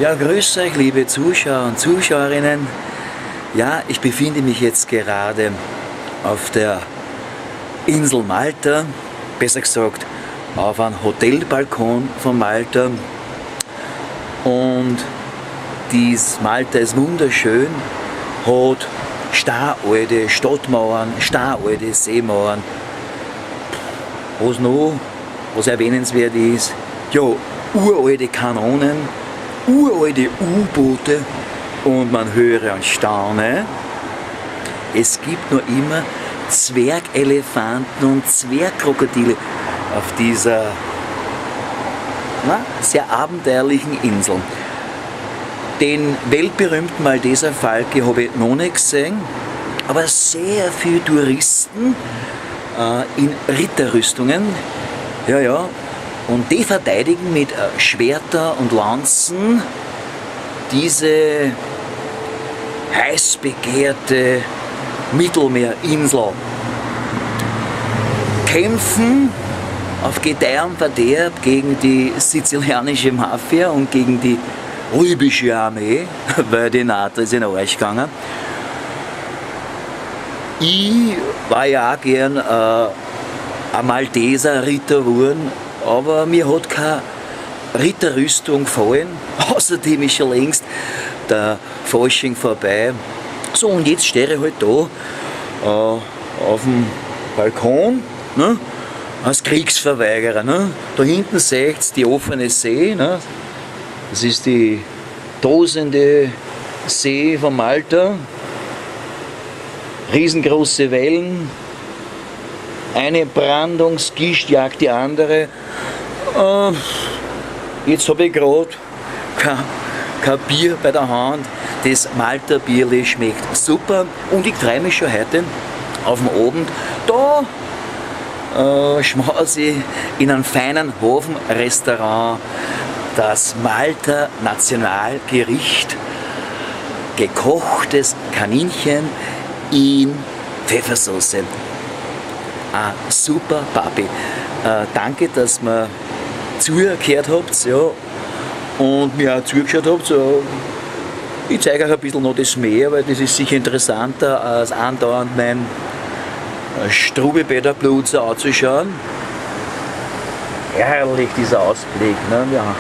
Ja, grüß euch, liebe Zuschauer und Zuschauerinnen. Ja, ich befinde mich jetzt gerade auf der Insel Malta, besser gesagt auf einem Hotelbalkon von Malta. Und dies Malta ist wunderschön, hat staralte Stadtmauern, staralte Seemauern. Was noch, was erwähnenswert ist, ja, uralte Kanonen, uralte U-Boote und man höre und staune, es gibt noch immer Zwergelefanten und Zwergkrokodile auf dieser sehr abenteuerlichen Insel. Den weltberühmten Malteser Falke habe ich noch nicht gesehen, aber sehr viele Touristen in Ritterrüstungen, ja, ja, und die verteidigen mit Schwerter und Lanzen diese heiß begehrte Mittelmeerinsel. Kämpfen auf Gedeih und Verderb gegen die sizilianische Mafia und gegen die libysche Armee, weil die NATO ist in den Arsch gegangen. Ich war ja auch gern ein Malteser Ritter geworden, aber mir hat keine Ritterrüstung gefallen. Außerdem ist schon längst der Fasching vorbei. So, und jetzt stehe ich halt da auf dem Balkon, ne, als Kriegsverweigerer. Ne. Da hinten seht ihr die offene See. Ne. Das ist die tosende See von Malta. Riesengroße Wellen. Eine Brandungsgischt jagt die andere. Jetzt habe ich gerade kein Bier bei der Hand. Das Malta Bierli schmeckt super und ich freue mich schon heute auf den Abend. Da schmause ich in einem feinen Hafenrestaurant das Malta Nationalgericht, gekochtes Kaninchen in Pfeffersoße. Ah, super Papi. Danke, dass ihr zugehört habt, ja, und mir auch zugeschaut habt. So. Ich zeige euch ein bisschen noch das Meer, weil das ist sicher interessanter, als andauernd mein Strubebäderblut so anzuschauen. Herrlich dieser Ausblick. Ne? Ja.